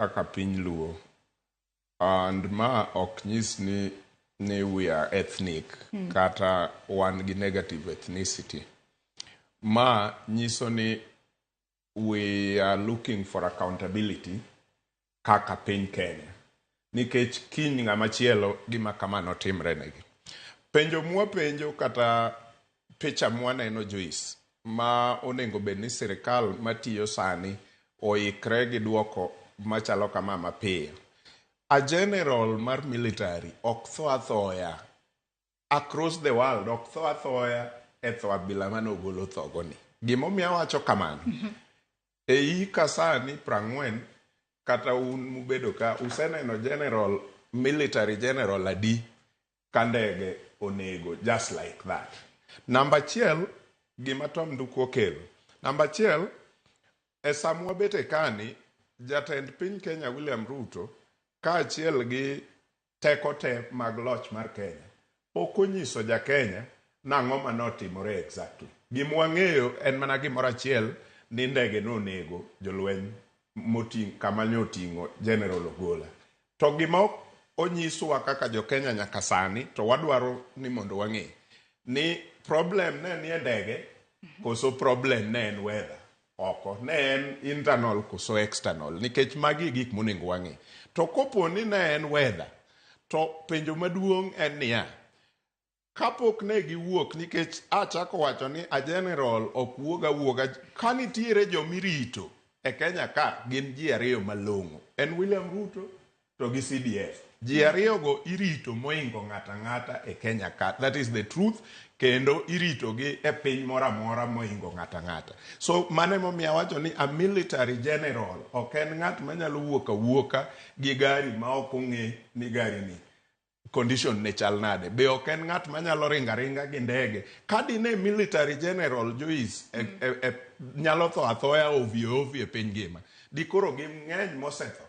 Kaka piny Luo. And ma ok nyis ni we are ethnic kata wan gi negative ethnicity. Ma nyiso ni we are looking for accountability kaka piny Kenya. Nikech kiny ng'ama chielo gima kama notimre negi. Penjo mwapenjo kata picha mwaneno, Joyce, ma onego bed ni sirikal matiyo sani oikre gi duoko machalo kama mapiyo. A general mar military ok tho athoya across the world, ok tho athoya e tho abila mane ogolo thogoni. Gimomiyo awacho kamano, e hika sani 40 kata un mubedo ka useneno general, military general adi ka ndege onego just like that? Namba achiel, gima Tom Nduku okelo. Namba achiel, e sama wabete kani, jatend piny Kenya William Ruto kaachiel gi teko te mag loch mar Kenya pok onyiso ja Kenya nang'o manotimore exactly. Gima wang'eyo en mana gimoro achiel, ni ndege nonego jolweny moting' kama ne oting'o General Ogola. To gima ok onyiswa kaka jo Kenya nyaka sani to wadwaro ni mondo wang'e ni problem ne ni e ndege koso problem ne en weather oko, ne en internal koso external, nikech magi e gik monego wang'e. To kopo ni ne en weather, to penjo maduong' en niya, kapok ne giwuok, nikech achako wacho ni a general ok wuog awuoga ka nitiere jomirito e Kenya ka gin ji ariyo malong'o, en William Ruto to gi CDF. Ji ariyogo irito moingo ng'ato ang'ata e Kenya ka. That is the truth. Kendo irito gi e piny moro amora moingo ng'ato ang'ata. So mano emomiyo awacho ni a military general ok en ng'at manyalo wuok awuoka gi gari ma ok ong'e ni gari ni condition ne chal nade. Be ok en ng'at manyalo ringo aringa gi ndege. Ka dine military general, Joyce, e nyalo tho athoya ovyo ovyo e piny ngima, dikoro gi ng'eny mosetho.